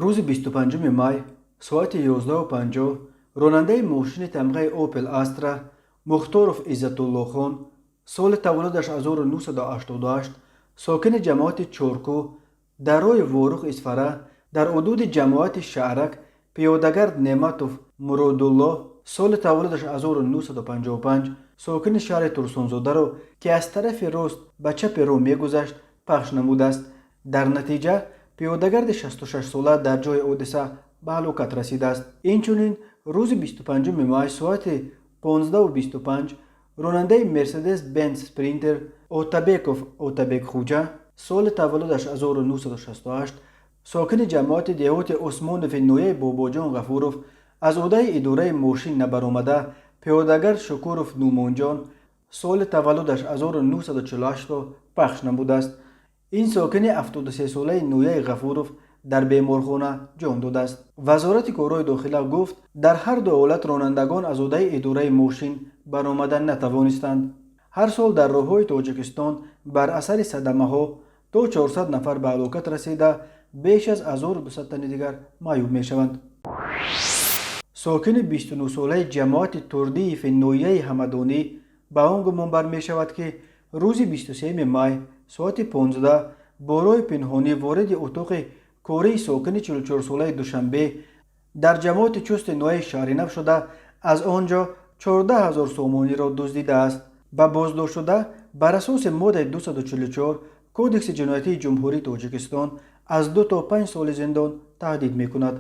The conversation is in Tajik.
Рӯзи 25 май соати 11:50 ронандаи мошини тамғаи «Опел Астра» Мухторов Иззатуллохон, соли таваллудаш 1988, сокини ҷамоати Чоркӯ, дар роҳи Ворух Исфара дар ҳудуди ҷамоати Шаҳрак пиёдагард Неъматов Муродуллоҳ, соли таваллудаш 1955, сокини шаҳри Турсунзодаро, ки аз тарафи рост ба чапи роҳ мегузашт, пахш намудааст. Дар натиҷа пиёдагарди 66-сола дар ҷои ҳодиса ба ҳалокат расидааст. Инчунин, рӯзи 25 май соати 15:25 ронандаи «Мерседес Бенц Спринтер» Отабеков Отабекхуҷа, соли таваллудаш 1968, сокини ҷамоати деҳоти Усмонови ноҳияи Бобоҷон Ғафуров, аз ӯҳдаи идораи мошин набаромада, пиёдагард Шукуров Нумонҷон, соли таваллудаш 1948-ро пахш намудааст. Ин сокини 73-солаи ноҳияи Ғафуров дар беморхона ҷон додааст. Вазорати корҳои дохила гуфт, дар ҳар ду ҳолат ронандагон аз ӯҳдаи идораи мошин баромада натавонистанд. Ҳар сол дар роҳҳои Тоҷикистон бар асари садамаҳо то 400 нафар ба ҳалокат расида, беш аз 1200 тани дигар маъюб мешаванд. Сокини 29-солаи ҷамоати Турдиеви ноҳияи Ҳамадонӣ ба он гумонбар мешавад, ки рӯзи 23 май соати 15 бо роҳи пинҳонӣ вориди утоқи кории сокини 44-солаи Душанбе дар ҷамоати Чусти ноҳияи Шаҳринав шуда, аз он ҷо 14 ҳазор сомониро дуздидааст. Ба боздоштшуда бар асоси моддаи 244 Кодекси ҷиноятии Ҷумҳурии Тоҷикистон аз 2 то 5 соли зиндон таҳдид мекунад.